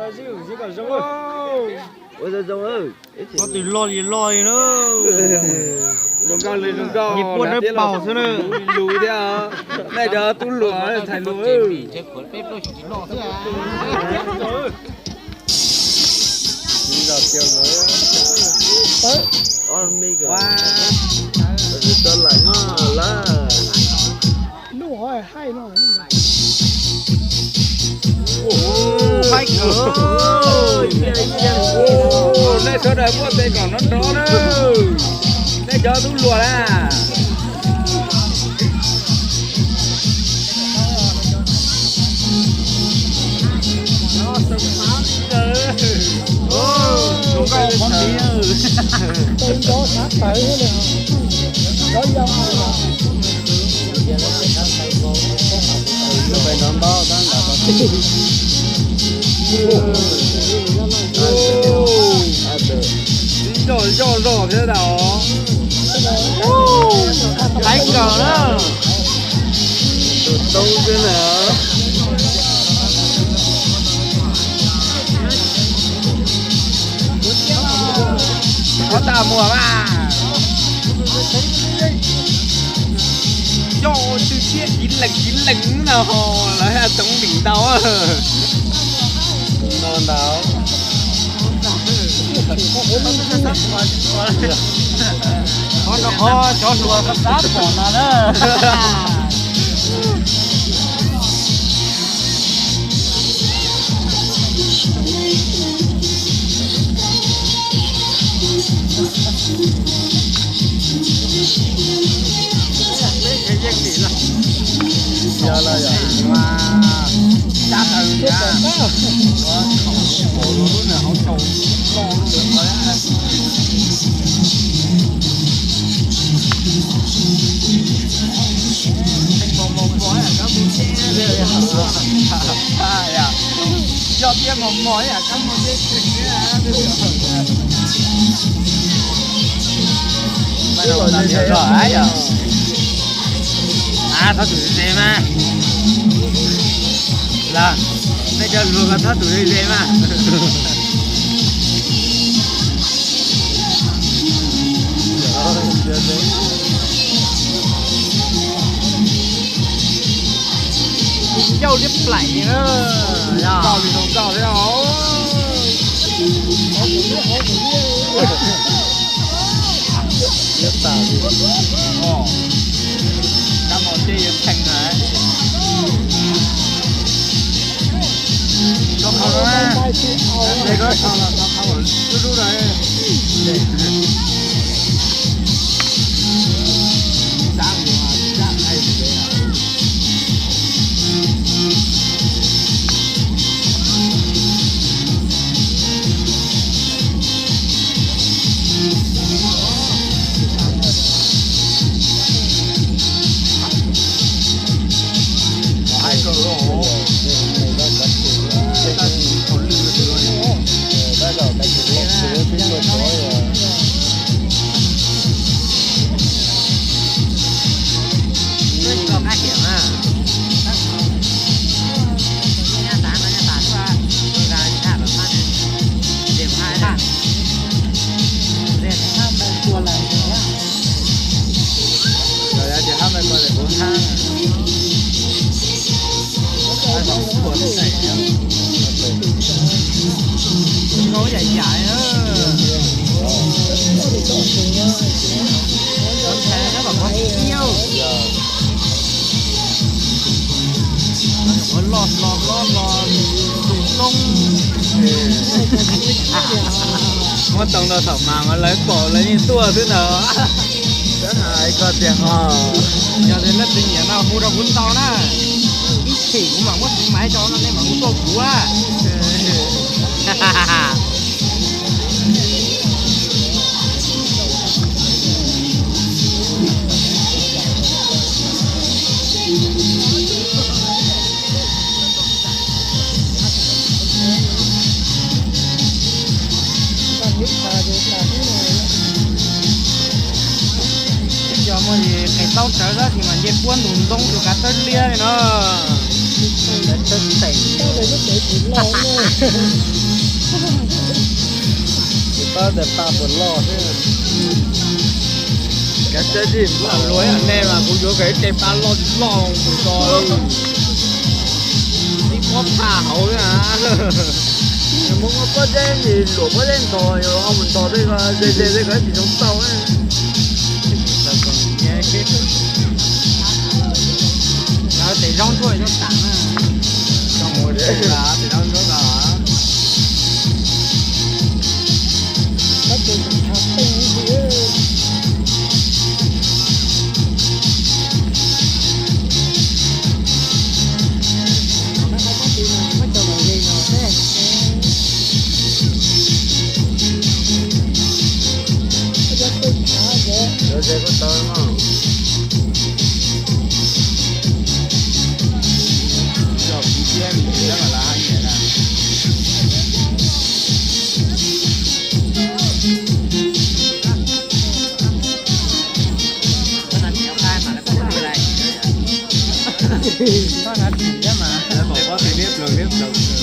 Ua zoo zoo. Ob tug loj li loj li na. Zoo nkauj li zoo nkauj, niag puab dawb paug xwb na. Lus thiab, nej cov tub hluas ntxhais hluas. Ua, tso lawm no lawm. Nej sawv daws muab tes kom nrov nrov na. Nej cov tub hluas na. Zoj zoj zoj thiab os. Qab kawg na. Tus toob xwb na. Qhov tas muag mas. Yog ua twb siab kiv lees kiv lees no ho lawv haj toob lim ntau. No ntau. Qhov no qhov cov hluas xav pom no na. Yog tias mos mos ib yam kab mos dej twg thiab. Mas no yog, a, thab tus ze mas. Los, nej cov hluas ko thab tus ze mas. Ncauj liab plaim na. Nkauj li zoo nkauj thiab os. Liab tas li. Kab mos dej yuav theej na. Rau qhov no, es koj tso los tso qhov lub lub na. Muab too rau thaum mas mas lawv pom lawv yeej tuaj xwb ntag. Koj tias ho, yog tias leej twg nyiam no hu rau kuv tau na. Ib chim kuv mam muab tus maiv rau no nej mam hu tuaj kuv. Cov muaj qe taub tsawv xwb ces mas nce puab ntug ntoo tus kav tawb liab li no. Txhob teem. Tab tais paj puas loj xwb. Kav tsij dim luag ib yam nej mas kuv yuav kom ib tais paj loj loj mus tso ib pob phaj hauv na. Nws muab pob zeb ntog, luam pob zeb ntog, yog ho mus ntog tej ko ze ze tej ko tsis zoo tau. Lawv tes zaub ntsuab zoo tas na. Tes zaub ntsuab tas. Lawv ze kuj tau no. Yog kuv thiab me ntsis mas lawv haj nyiam na. Lawv pom pob tw liab plaws liab plaws.